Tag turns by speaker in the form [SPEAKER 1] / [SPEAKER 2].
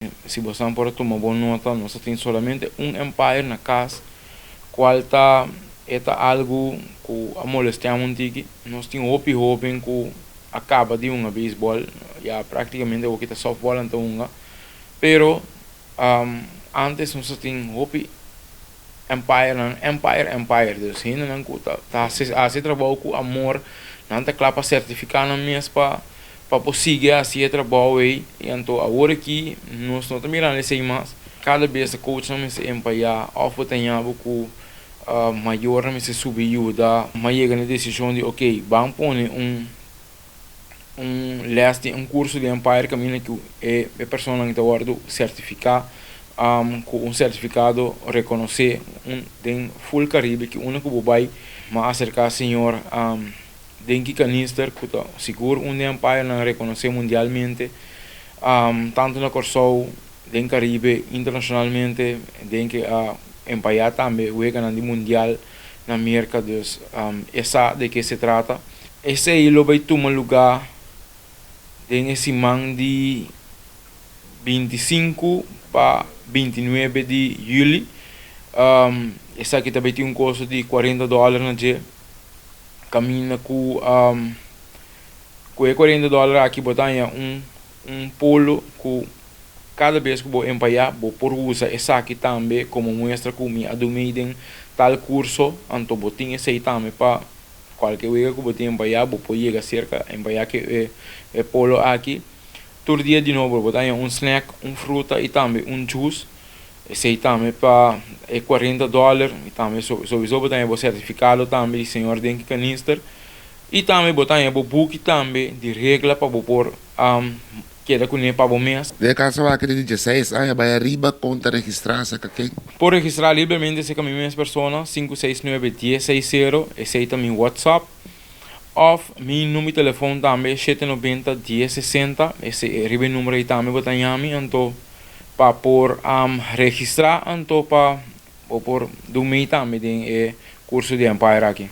[SPEAKER 1] Si bo por tuma bon nota, nos tin solamente un umpire na kas, kual ta e algu ku a molestiá un tiki. Nos tin hopi hóben ku a kaba di hunga beisbòl, ya práktikamente e ta softball anto hunga. Pero antes nos tin hopi umpire, nan, umpire, umpire, dus hende nan ku ta hasi trabou ku amor, nan ta kla pa sertifiká nan mes pa sigui hasi e trabou ei. I anto awor aki nos no ta mirando esei mas. Kada bes e coach nan mester empaya òf bo tin ku mayor nan mester subi yuda, m'a yega na desishon di ok, ban pone un les di un kurso di umpire kaminda ku e persona ta wòrdu sertifiká ku un sertifikado rekonosé den full Caribe, ku unda ku bo bai. M'a aserká señor Denki Kanister, ku ta sigur un umpire nan rekonosé mundialmente, tantu na Kòrsou, den Caribe, internashonalmente. Denki a empayá tambe wega di mundial na Amérika, dus e sa di ke se trata. Esei lo bai tuma lugá den siman di 25 pa 29 di yüli. Esaki tambe tin un kosto di $40 na dje. Kaminda ku $40 aki bo ta un polo ku kada bes ku bo empayá, bo por usa esaki tambe komo muestra ku mi a den tal kurso, anto bo tin esei tambe pa kualke wega ku bo tin empayá, bo por yega serka empayá ku e polo aki. Tur dia di nobo bo ta un snack, un fruta i tambe un juice. Esei tambe pa e $40 i tambe sowieso bo ta e sertifikado tambe di señor Denki Kanister i tambe bo ta e buki tambe di regla pa bo por keda kuné pa bo mes.
[SPEAKER 2] Den kaso aki di 16 aña bai ariba, kon ta registrá serka ken?
[SPEAKER 1] Por registrá libremente serka mi mes persona, 569 1060, esei ta mi WhatsApp. Òf mi number di telefòn tambe, 790 1060, esei riba e number ei tambe bo ta yama anto pa por registrá, anto pa por duna tambe den e kurso di umpire aki.